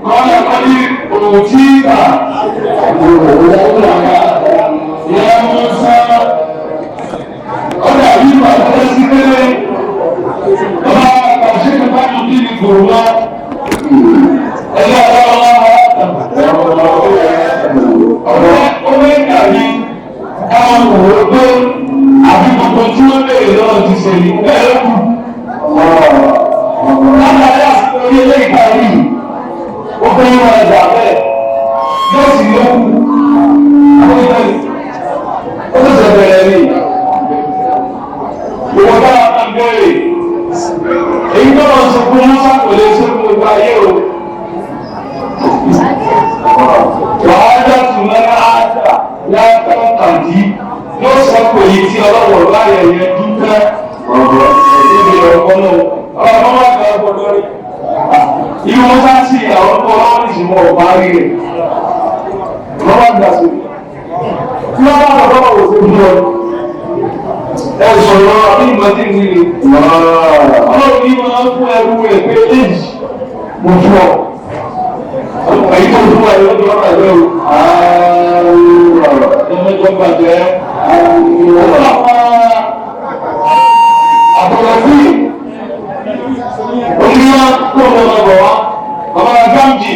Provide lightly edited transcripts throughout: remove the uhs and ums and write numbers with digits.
قال قد أوتيت يا موسى. Ọ̀dà yìí wà lọ́wọ́ sí pé ọba àṣẹ bá mi bí mi kò wá. Ẹ̀yà ọ̀rọ̀ ọ̀rọ̀ ọmọ ẹ̀dá mi káwọn wò ó pé àbí gbogbo tí wọ́n béèrè lọ́wọ́ ti ṣe ní bẹ́ẹ̀ ló kù. Látàrí àsìkò orí eléyìí parí, ó fẹ́ wọn ẹ̀dá bẹ́ẹ̀ yóò sì ló kù. Àwọn ìgbà yìí, ó ṣẹ̀ṣẹ̀ bẹ̀rẹ̀ ni. Ìwọ bá wa máa bẹ̀rẹ̀. Èyí tó lọ sọ fún Musa kò lè ṣe fún gbogbo ayé o. Wàhálà tùmọ̀ ájà látọ̀ kàdí yóò sọ pé èyí tí ọlọ́wọ̀ láyẹ̀ yẹn dúpẹ́ níbi ọ̀pọ̀ náà. Ọlọ́wọ́ máa gbà ọ̀pọ̀ lórí. Irú Musa sì àwọn ọmọ ọlọ́wọ́ ní ìsìnkú ọ̀pá rí rẹ̀. Wọ́n bá gbà sí. Tí wọ́n bá bọ̀ bọ̀ wò sí fún ọ. Ẹ sọ̀rọ̀ àbí ìmọ̀ tí ń wí ni. Ọlọ́run ní máa ń fún ẹrú rẹ̀ pé èjì mo fún ọ. Èyí tó fún ẹ lọ́dọ̀ ọ̀rọ̀ ẹ̀rọ ẹ̀mẹ́jọ bàjẹ́. Àbọ̀lọ́sí oníyá tó ń lọ bọ̀ wá bàbá Gamji.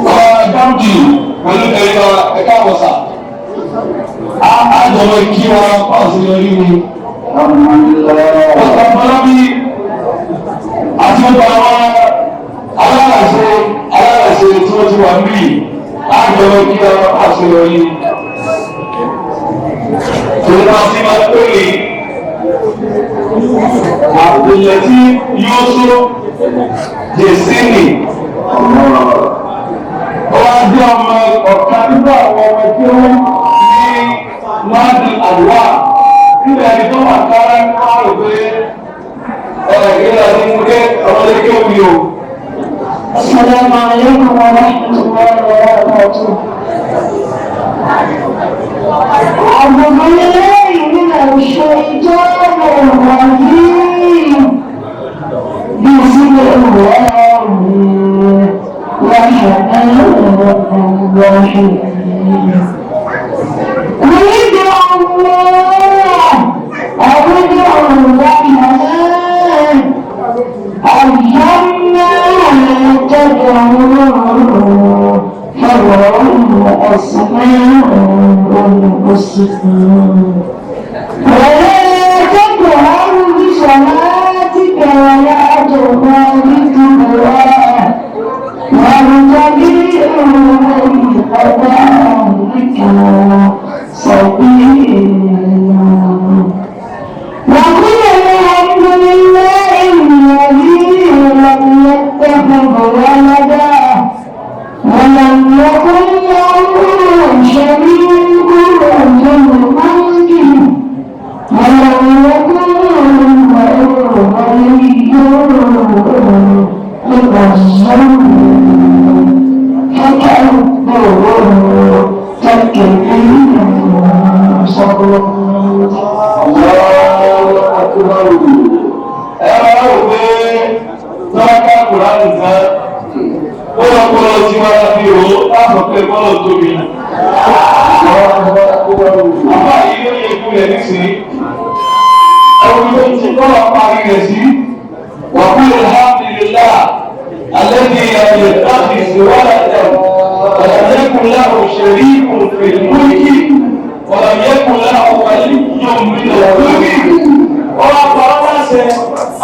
Bàbá Gamji pẹ̀lú ẹ̀ka ẹ̀ka àwọ̀sà. Àjọyọ̀ kí wa pàṣẹ yọrí ni. Ọ̀sán bí àti ọgbà àwọn aláràṣe aláràṣe tí wọ́n ti wà níbí àjọyọ̀ kí wa pàṣẹ yọrí. Tòun àti máa pè é àpèlè tí yóò sọ jèsínì. Ó wá jẹ́ ọmọ ọ̀kan nínú àwọn ọmọ tí ó ní Mádì Àlùwà. Nígbà ẹni tó wà kára ń kọ́ rò pé ẹ̀ẹ́dẹ́gbẹ̀rún àti múlẹ̀ ọmọdé kéwì o. السلام عليكم ورحمة الله وبركاته. أعوذ بالله من الشيطان الرجيم. بسم الله الرحمن الرحيم. قل ادعوا الله أو ادعوا الرحمن أيما تدعوا فله الأسماء الحسنى. ولا تجهر بصلاتك ولا تخافت بها وابتغ بين ذلك سبيلا. وقل الحمد لله الذي لم يتخذ ولدا ولم يكن له شريك في الملك ولم يكن له ولي من الظلم فكبره تكبيرا. صلى Allahu Akbar. Ẹ máa rò pé tọ́ka Kùránì tán, ó lọ kó lọ sí wàrà bí o, láàbọ̀ pé bọ́lọ̀ tóbi. Àbá yìí ló yẹ ikú rẹ̀ nísìnyí. Ẹ̀wọ̀n tó ti kọ́lọ̀ parí rẹ̀ sí. Wà kú alhamdulillah, alladhi lam yattakhidh waladan, wa lam yakun lahu sharikun fil mulki, wa lam yakun lahu waliyyun min adh-dhulli. Ọ̀rọ̀ àpárá láṣẹ,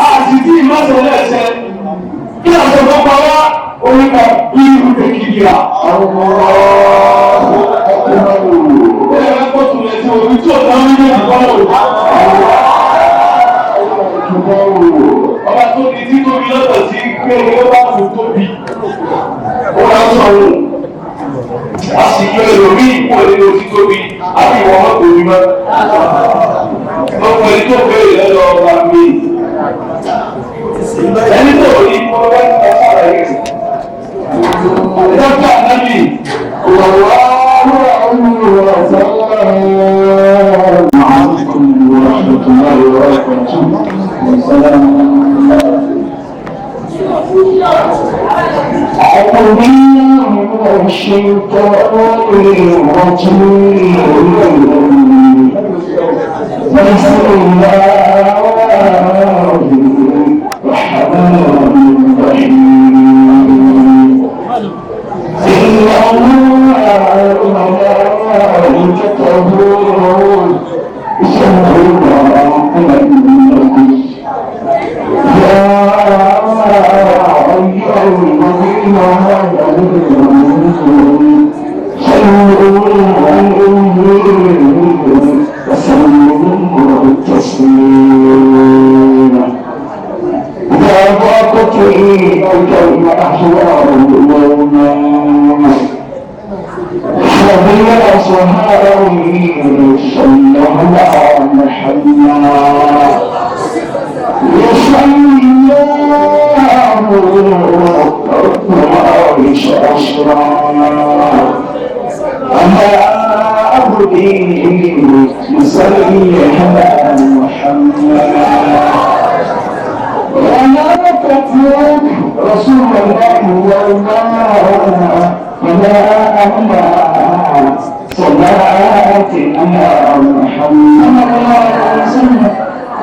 àti tí ìmọ̀ṣẹ̀ lẹ́sẹ̀. Kí àṣẹ tó pa wá, oríkà bí irú kìkìkìrà. Ẹ̀rọ kó tún lè ti omi tí ò tán nínú ìkọ́lọ̀. Ọba tó di títóbi lọ́tọ̀ sí pé ó bá wù tóbi. Ó máa ń sọ̀rọ̀. A sì yọ ẹlòmíì kúrò nínú títóbi àti ìwọ ọmọ kò ní mọ́. Lọ́pọ̀ ẹni tó béèrè lọ́dọ̀ ọba mi. Ẹni tó ní kọ́ bá ti bá sàlàyé rẹ̀. Dókítà Nábì. عليكم ورحمة الله وبركاته. والسلام. أعوذ بالله من الشيطان الرجيم. بسم الله الرحمن الرحيم. إن الله وملائكته يصلون على النبي يا أيها الذين آمنوا صلوا عليه وسلموا تسليما. إذا ضاقت الأحوال يوما فبأصحابه صلى على محمد يصلي الله على عبده يصلي على محمد ولا تترك رسول الله يوما ولا أمر صلاة على محمد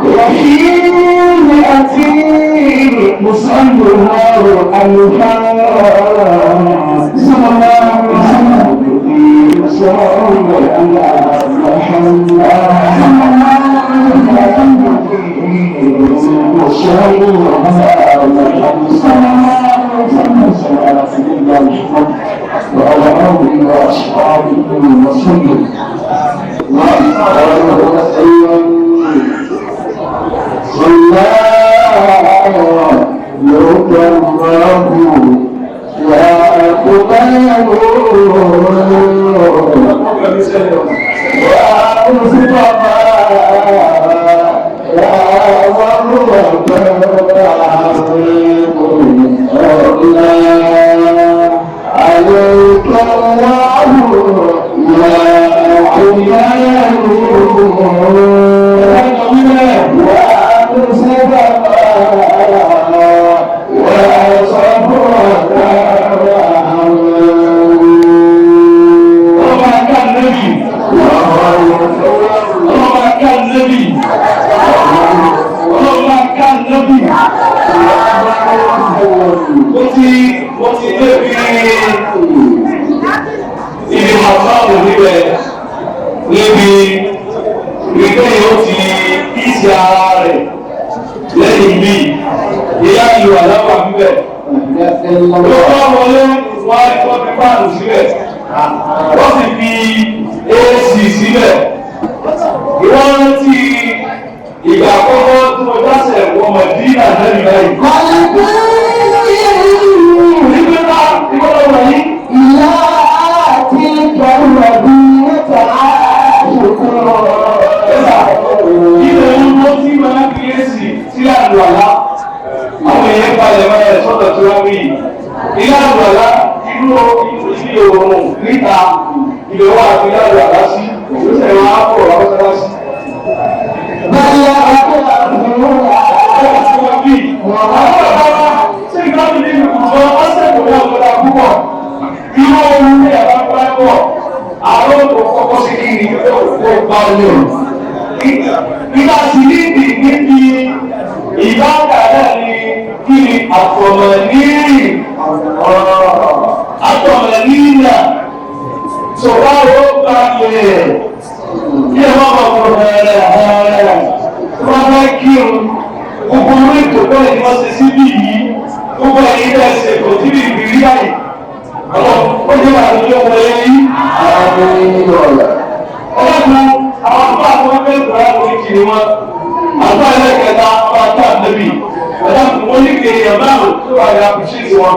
وفي مئتي مصلى الله ألفا صلى الله عليه وسلم على محمد وعلى آله وأصحابه وسلم. صلى الله يا عليك الله يا Mo ti débi ibi àbáwò níbẹ̀ níbi ìgbé yóò ti ìsì ara rẹ̀ lẹ́yìn bí ìyá ìlú àláwà níbẹ̀. Ló bá wọlé wọ́n á wọ́n fi páànù síbẹ̀ wọ́n sì fi AC síbẹ̀. Ìwọ́n rántí ìgbà àkọ́kọ́ tí mo dáṣẹ̀ wọ Mọ̀dínà lẹ́yìn báyìí. Nígbà ìwọ́n lọ wọ̀nyí. Ilé ìwọ́n tí máa ń fi AC sí àlùwàlá. Àwọn èèyàn balẹ̀ máa rẹ̀ sọ́dọ̀ tí wọ́n wí. Ilé àlùwàlá inú ilé òòrùn níta ilé wa àti ilé àlùwàlá sí. Ìgbésẹ̀ wọn á pọ̀ lọ́sọ́lọ́sí. Ṣé ìgbàlódé ní ìlú ọ̀sẹ̀ tó wọ́n lọ́dà púpọ̀? Irú ohun ní ẹ̀rọ pẹ́pọ̀, àwọn òkò kọ́kọ́ sí kí ni ó bá lè. Nígbà tí níbi níbi ìbáàdà náà ni kí ni àtọ̀mọ̀nírì àtọ̀mọ̀nírà sọ̀rọ̀ ó bá lè kí ẹ má bàa kọ̀ hẹ̀rẹ̀ hẹ̀rẹ̀ wọ́n fẹ́ kírun gbogbo orí ètò bẹ́ẹ̀ ni wọ́n ṣe síbí yìí gbogbo ẹ̀yin bẹ́ẹ̀ ṣe kò síbi ìrírí báyìí ọlọ́run ó jẹ́ bàtà lójú ọmọ yẹn yìí. Ọlọ́run àwọn àbá àti wọn fẹ́ẹ́ gbọ́dọ̀ àwọn oríkì ni wọn àbá ẹlẹ́kẹta ọba àti àdébì ọlọ́run wọn ní kéèyàn márùn-ún tó wà ní àpòṣíìsì wọn.